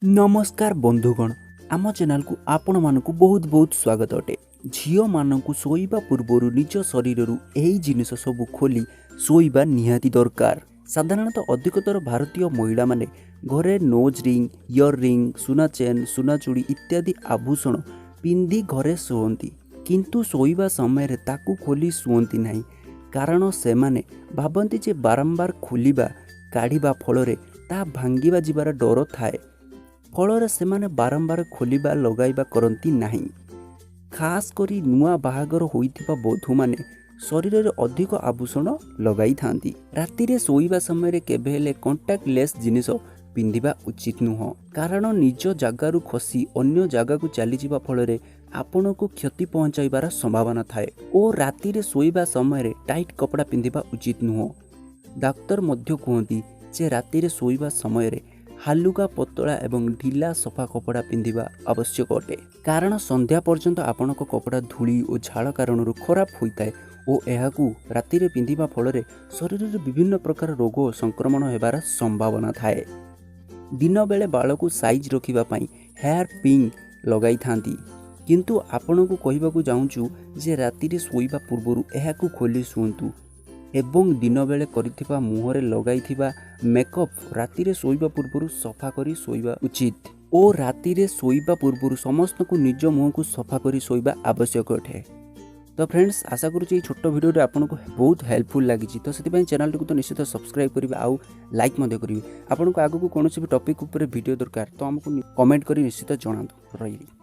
ନମସ୍କାର ବନ୍ଧୁଗଣ, ଆମ ଚ୍ୟାନେଲକୁ ଆପଣମାନଙ୍କୁ ବହୁତ ବହୁତ ସ୍ୱାଗତ ଅଟେ। ଝିଅମାନଙ୍କୁ ଶୋଇବା ପୂର୍ବରୁ ନିଜ ଶରୀରରୁ ଏହି ଜିନିଷ ସବୁ ଖୋଲି ଶୋଇବା ନିହାତି ଦରକାର। ସାଧାରଣତଃ ଅଧିକତର ଭାରତୀୟ ମହିଳାମାନେ ଘରେ ନୋଜ୍ ରିଙ୍ଗ, ଇୟର ରିଙ୍ଗ, ସୁନା ଚେନ୍, ସୁନା ଚୁଡ଼ି ଇତ୍ୟାଦି ଆଭୂଷଣ ପିନ୍ଧି ଘରେ ଶୁଅନ୍ତି। କିନ୍ତୁ ଶୋଇବା ସମୟରେ ତାକୁ ଖୋଲି ଶୁଅନ୍ତି ନାହିଁ, କାରଣ ସେମାନେ ଭାବନ୍ତି ଯେ ବାରମ୍ବାର ଖୋଲିବା କାଢ଼ିବା ଫଳରେ ତାହା ଭାଙ୍ଗିବା ଯିବାର ଡର ଥାଏ। ଫଳରେ ସେମାନେ ବାରମ୍ବାର ଖୋଲିବା ଲଗାଇବା କରନ୍ତି ନାହିଁ। ଖାସ୍ କରି ନୂଆ ବାହାଘର ହୋଇଥିବା ବଧୂମାନେ ଶରୀରରେ ଅଧିକ ଆଭୂଷଣ ଲଗାଇଥାନ୍ତି। ରାତିରେ ଶୋଇବା ସମୟରେ କେବେ ହେଲେ କଣ୍ଟାକ୍ଟ ଲେସ୍ ଜିନିଷ ପିନ୍ଧିବା ଉଚିତ ନୁହଁ, କାରଣ ନିଜ ଜାଗାରୁ ଖସି ଅନ୍ୟ ଜାଗାକୁ ଚାଲିଯିବା ଫଳରେ ଆପଣଙ୍କୁ କ୍ଷତି ପହଞ୍ଚାଇବାର ସମ୍ଭାବନା ଥାଏ ଓ ରାତିରେ ଶୋଇବା ସମୟରେ ଟାଇଟ୍ କପଡ଼ା ପିନ୍ଧିବା ଉଚିତ ନୁହଁ। ଡାକ୍ତର ମଧ୍ୟ କୁହନ୍ତି ଯେ ରାତିରେ ଶୋଇବା ସମୟରେ ହାଲୁକା, ପତଳା ଏବଂ ଢିଲା ସଫା କପଡ଼ା ପିନ୍ଧିବା ଆବଶ୍ୟକ ଅଟେ, କାରଣ ସନ୍ଧ୍ୟା ପର୍ଯ୍ୟନ୍ତ ଆପଣଙ୍କ କପଡ଼ା ଧୂଳି ଓ ଝାଳ କାରଣରୁ ଖରାପ ହୋଇଥାଏ ଓ ଏହାକୁ ରାତିରେ ପିନ୍ଧିବା ଫଳରେ ଶରୀରରେ ବିଭିନ୍ନ ପ୍ରକାର ରୋଗ ସଂକ୍ରମଣ ହେବାର ସମ୍ଭାବନା ଥାଏ। ଦିନବେଳେ ବାଳକୁ ସାଇଜ୍ ରଖିବା ପାଇଁ ହେୟାର ପିନ୍ ଲଗାଇଥାନ୍ତି, କିନ୍ତୁ ଆପଣଙ୍କୁ କହିବାକୁ ଚାହୁଁଛୁ ଯେ ରାତିରେ ଶୋଇବା ପୂର୍ବରୁ ଏହାକୁ ଖୋଲି ଶୁଅନ୍ତୁ ଏବଂ ଦିନବେଳେ କରିଥିବା ମୁହଁରେ ଲଗାଇଥିବା ମେକଅପ୍ ରାତିରେ ଶୋଇବା ପୂର୍ବରୁ ସଫା କରି ଶୋଇବା ଉଚିତ ଓ ରାତିରେ ଶୋଇବା ପୂର୍ବରୁ ସମସ୍ତଙ୍କୁ ନିଜ ମୁହଁକୁ ସଫା କରି ଶୋଇବା ଆବଶ୍ୟକ ଅଟେ। ତ ଫ୍ରେଣ୍ଡସ୍, ଆଶା କରୁଛି ଏଇ ଛୋଟ ଭିଡ଼ିଓରେ ଆପଣଙ୍କୁ ବହୁତ ହେଲ୍ପଫୁଲ୍ ଲାଗିଛି। ତ ସେଥିପାଇଁ ଚ୍ୟାନେଲଟିକୁ ତ ନିଶ୍ଚିତ ସବସ୍କ୍ରାଇବ୍ କରିବେ ଆଉ ଲାଇକ୍ ମଧ୍ୟ କରିବେ। ଆପଣଙ୍କୁ ଆଗକୁ କୌଣସି ବି ଟପିକ୍ ଉପରେ ଭିଡ଼ିଓ ଦରକାର ତ ଆମକୁ କମେଣ୍ଟ କରି ନିଶ୍ଚିତ ଜଣାନ୍ତୁ। ରହିଲି।